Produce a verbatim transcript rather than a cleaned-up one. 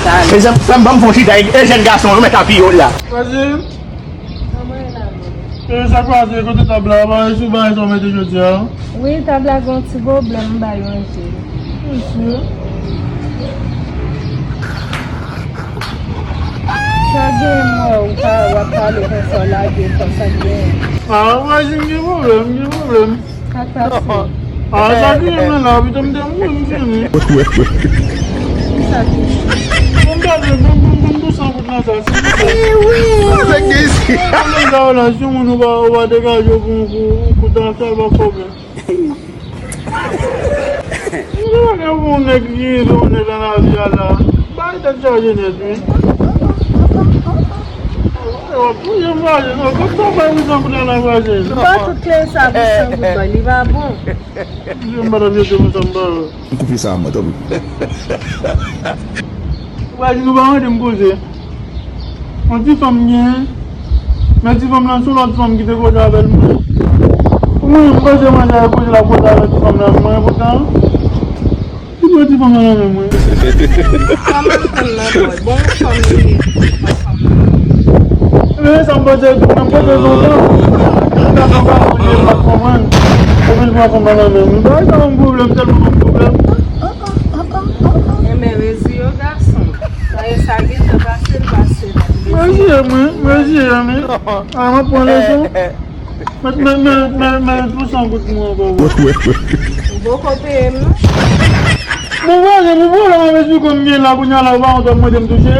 Mezanmi, frè m, ban m fè yon chita, e, e jèn gason yo mèt apiye w la. Vwazin, e sa k pase kote tab la? Bagay sou bagay sa w mete jodi a? Wi, tab la gen yon ti pwoblèm, m bay ranje. Mesye. Sa gen mò, ou pa, w ap pale konsa, w lage konsa gen. Ah, vwazin, gen pwoblèm, gen pwoblèm. Sa k pase? Ah, sa ki gen la, pito m te mouri, m fini. Kisa ki? Bon, gade, bon, bon, bon, bon, san goud nan sa, silvouplè. Avèk de isi. Mwen ta la, si moun ou pa, ou pa degaje w pou, pou, pou tan sa, pa pwoblèm. Mwen gen yon nèg ki rive yon nèg nan lavi a la. Bay tèt chaje nèt, wi. Yo, touye m raje, non, kòm sa bay wi san goud la nan raje. Ba tout kle sa pou san goud, ba, li pa bon. Touye m pa t ap jete m sa m pa wè. M koupe sa a mwen, tanpri. Ou pa di nou pa mande m koze. Yon ti fanm gen, men ti fanm lan se yon lòt fanm ki te koze avè l mwen. Pou mwen, m panse mwen sa koze la koze avè ti fanm lan mwen, poutan, li pran ti fanm lan nan men mwen. Kòman l konn nan kò? Bon, fanm li ye, fanm nan. Men sa m panse, tout nan koze zontan. Tout nan koze zontan, mwen pa konprann. Epi l pran fanm lan nan men mwen. Bagay sa yon pwoblèm, tèlman yon pwoblèm. Enben, reziye w, gason. Sa e sa gentan pase, l pase la. Mwen reziye, mwen, mwen reziye, men. A, mwen pran leson. Mwen, mwen, mwen, mwen, mwen, pou san goud mwen ankò, bro. Ou poko peye m, non? Bon, vwazin, pou pwoblèm avèk sou kòm m gen la, kounye a la, ou pa wont w ap mande m touche?